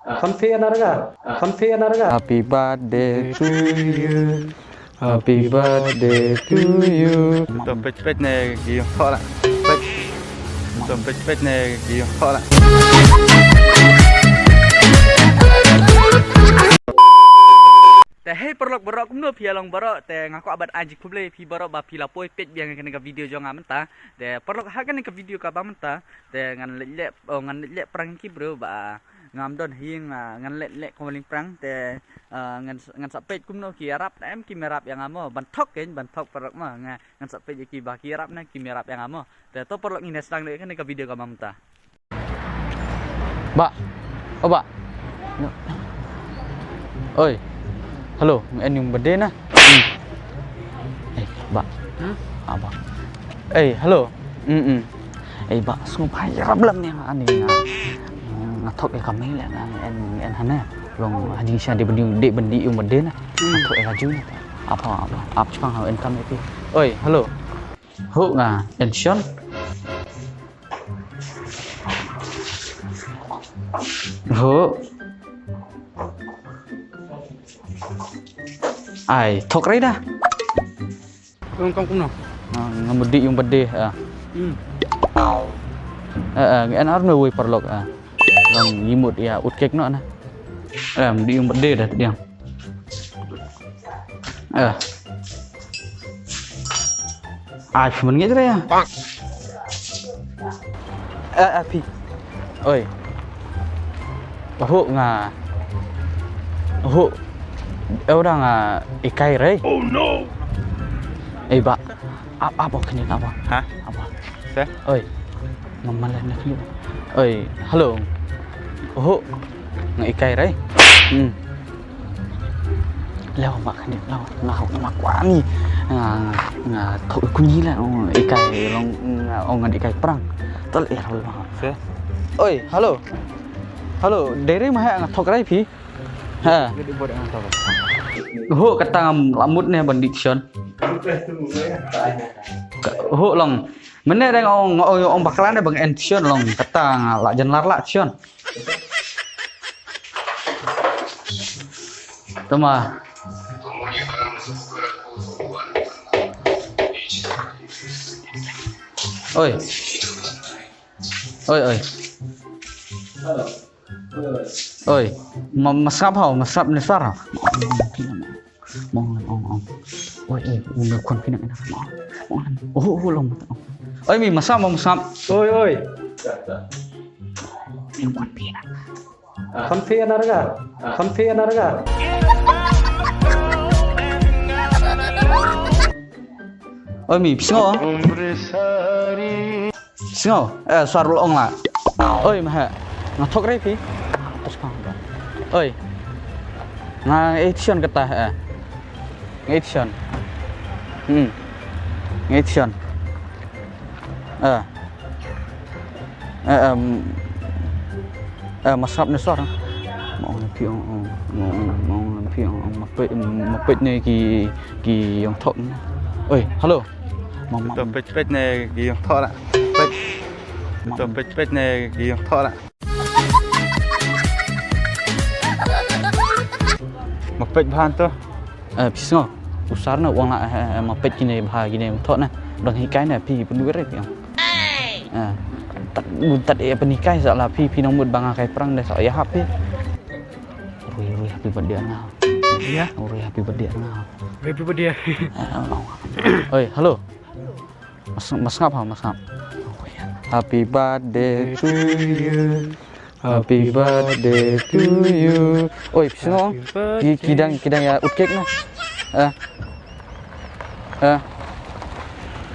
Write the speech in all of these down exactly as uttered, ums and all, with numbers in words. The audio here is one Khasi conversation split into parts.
Happy birthday to you. Happy birthday to you. To peit peit ne ki ïong thoh la. Peit. To peit peit ne ki ïong thoh la. Te hei paralok baroh, kumno phi ïa long baroh? Te nga kwah ban ai jingkhublei ïa phi baroh ba phi la poi peit biang ïa kane ka video jong nga mynta. Te paralok, ha kane ka video kaba mynta te ngan leit leh, oh, ngan leit leh prank ïa ki briew ba ngam don hi ïing, ah, ngan leit leh kumba lyngprank te, ah, ngan, ngan sa peit kumno ki ïarap ne em kim ïarap ïa nga mo. Ban thok keiñ, ban thok paralok mo. Nga, ngan sa peit ïa ki ba ki ïarap ne kim ïarap ïa nga mo. Te to paralok, ngin ïa sdang ïa kane ka video kaba mynta. Bah. Oh, bah. Oi. Hello, nga en ïing birthday na. Hmm. Eh, bah. Hmm? Ah, bah. Eh, hello. Hmm, hmm. Eh, bah, sngewbha ïarap lem ïa nga, ani nga, nga thok ïa ka mei leh, nga en, en hane. Long ha jingshisha dei ban dei, dei ban dei ïing birthday na. Hmm. Nga thok ïa ka ju na. Apa, apa. Ap chipang ha en kam ïa phi. Oi, hello. Ho nga en shuh. Ho. Ai, thok rai da. Kong kong kumno? Ah, nga mut dei ïing birthday, ah. Hmm. Eh, eh, nga en ar me wei paralok, ah. Long ïa mut ïa ut kek noh na. Eh, mut dei ïing birthday da diang. Eh. Ai, phi mut ngeit re ïa. Eh, eh, phi. Oi. Ho nga. Ho. Eh, uda nga ikai re. Oh no. Eh, bah. Ap, ap, oh, kane ap, oh. Ha? Ap, oh. Sa? Oi. Mama lah nak ni. Oi, hello. Ho. Nga ikai re. Hmm. Leo ma kane, leo. Nga, nga kwah ni. Nga, nga thok ïa kuni la, oh, ikai long, nga, oh, nga ikai prank. Tol eh, hello. Sa? Oi, hello. Hello, dei re ma ha nga thok rai phi. Ha. Ho, kata ngam la mut ne ban dei shuh. Ho long. Mynne dang ong, ong, ong bakla ne ban en shuh long. Kata nga la jan lar la shuh. Tama. Oi. Oi, oi. Oi. Ma, ma sngap hau, ma sngap ne sar hau. Mong, ong, ong. Oi, oi, ong, ong, kon pina, pina. Mong, mong, oh, oh, long. Oi, mi, ma sngap, ma sngap. Oi, oi. Ong, kon pina. Kon pina, raga. Kon pina, raga. Oi, mi, phi sngew? Sngew, eh, sar ul ong la. Oi, ma ha. Nga thok re phi. Terus kang. Oi. Nga action kata, eh. Nga action. Hmm. Nga action. Eh. Eh, em. Eh, ma sngap ne sar. Ma ong phi ong, ong, ma ong, ma ong phi ong, ong, ma peit, ma peit ne ki, ki ïong thok ne. Oi, hello. Ma, ma. To peit, peit ne ki ïong thok la. Peit. Ma. To peit, peit ne ki ïong thok la. Ma peit bha to. Eh, phi sngew. U sar na u ong la, eh, eh, ma peit kine bha kine ïong thok ne. Dang hikai ne phi pynduh re phi ong. Eh, tad, tad ïa pynhikai sa la phi, phi nang mut ba nga kai prank de sa ïa hap phi. Rui, rui, happy birthday nga. Ïa? Rui, happy birthday nga. Happy birthday. Eh, oi, hello. Mas, ma sngap ha, ma sngap. Happy birthday to you. Happy birthday to you. Oi, phi sngew? Ki, ki dang, ki dang ïa ut kek na. Eh. Eh.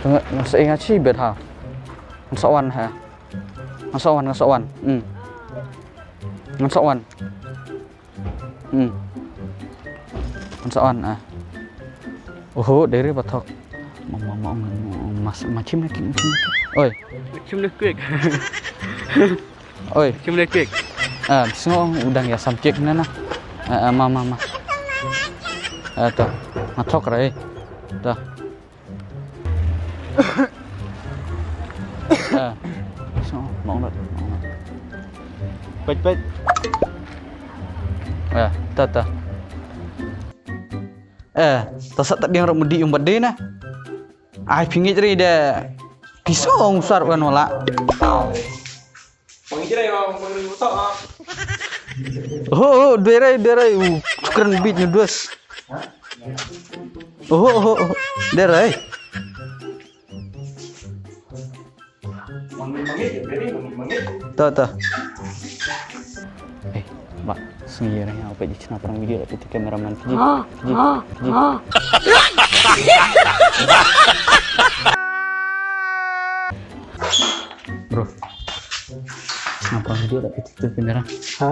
Nga, nga sa, nga chi bet ha. Nga sa wan ha. Nga sa wan, nga sa wan. Hmm. Nga sa wan. Hmm. Nga sa wan, ah. Oho, dei re ba thok. Ma, ma, ma, ma, ma, ma chim na ki, ma chim na ki. Oi. Chim na kek. Oi. Chim na kek. Ah, phi sngew u dang ïa sam kek ne na. Ah, ah, ma, ma, ma. Ah, to. Nga thok re. To. Ah. Phi sngew, ma ong lut, ma ong lut. Peit, peit. Eh, ta ta. Eh, ta sa ta diang rak mudi yung bade na. Ai pingit ri de. Piso ong sar wan wala. Ho ho, derai derai u kren bit nyu dus. Ho ho, derai. To to. Eh, mak sngi re, apa ji chna prang video la piti cameraman piji. Piji. Piji. Bro. Chna prang video la piti camera. Ha?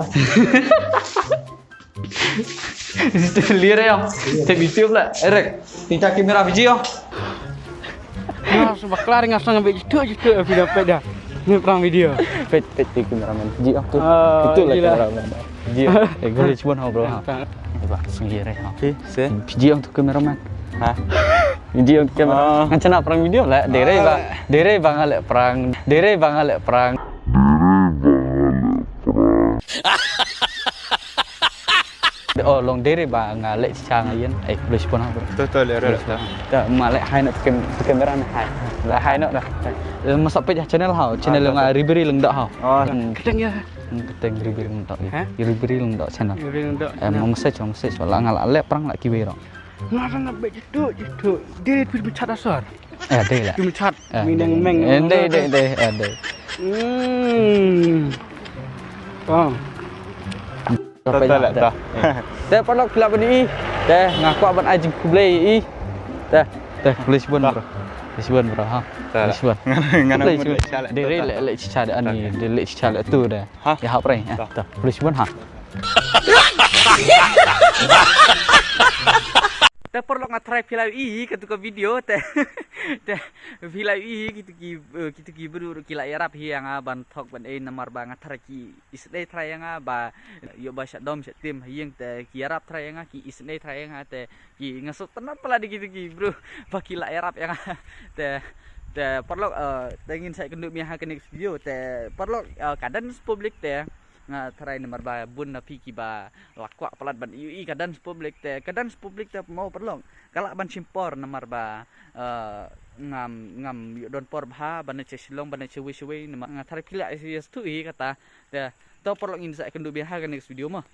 Lir ya. Te YouTube la. Erek. Tinta kamera biji ya. Nga suba klar nga sang ambil jitu jitu pida peda. Ni prang video. Pet pet ti kameraman biji ya tu. Itu lah kameraman. Biji ya. Eh, gue cuma ngobrol ha. Ba sendiri ha. Si, si. Biji ya tu kameraman. Ha. Biji ya tu kameraman. Ngan chna prang video la. Dere ba. Dere ba ngalek prang. Dere ba ngalek prang. Oh, long dere ba nga leh chicha nga yen. Eh, boleh sipon ha, bro. To to leh. Ta ma leh hai nok kem kamera na hai. Leh hai nok dah. Masa page channel ha, channel nga Ribri Lengdok ha. Oh. Keteng ya. Keteng Ribri Lengdok ya. Ribri Lengdok channel. Ribri Lengdok. Eh, ma message, ma message wala nga la leh prang la kiwei rong. Nga rang ba jitu jitu. Dere phi menchat asar. Eh, dere la. Phi menchat. Mineng meng. Eh, dere dere dere. Hmm. Bang. Te paralok phi lah ban ïohi. Te nga kwah ban ai jingkhublei ïa i. Te, te khublei shibun bro. Khublei shibun bro ha. Khublei shibun. Dei leh leh chicha de ani, dei leh chicha leh tu de. Ïa hap rei. Te khublei shibun ha. Te paralok nga tharai phi la ïohi katu ka video te. Te phi la ïohi kitu ki, kitu ki bru ki la ïarap hi ïa nga ban thok ban ei namar ba nga tharai ki isynei trai ïa nga ba ïoh ba sha dom sha tim ha ïing te ki ïarap trai ïa nga, ki isynei trai ïa nga te ki nga sngewtynnat palat ïa kitu ki bru ba ki la ïarap ïa nga. Te, te paralok, te ngin sa ïakynduh mih ha ka next video te paralok, ka dance public te nga tharai namar ba bun na phi kiba la kwah palat ban ïohi ka dance public te, ka dance public te mo paralok ka lah ban shim por namar ba ngam, ngam ïoh don por bha ban leit sha Shillong ban leit shawei shawei namar nga tharai phi la ïa sngewthuh hi kata. Te to paralok ngin sa ïakynduh biang ha ka next video mo.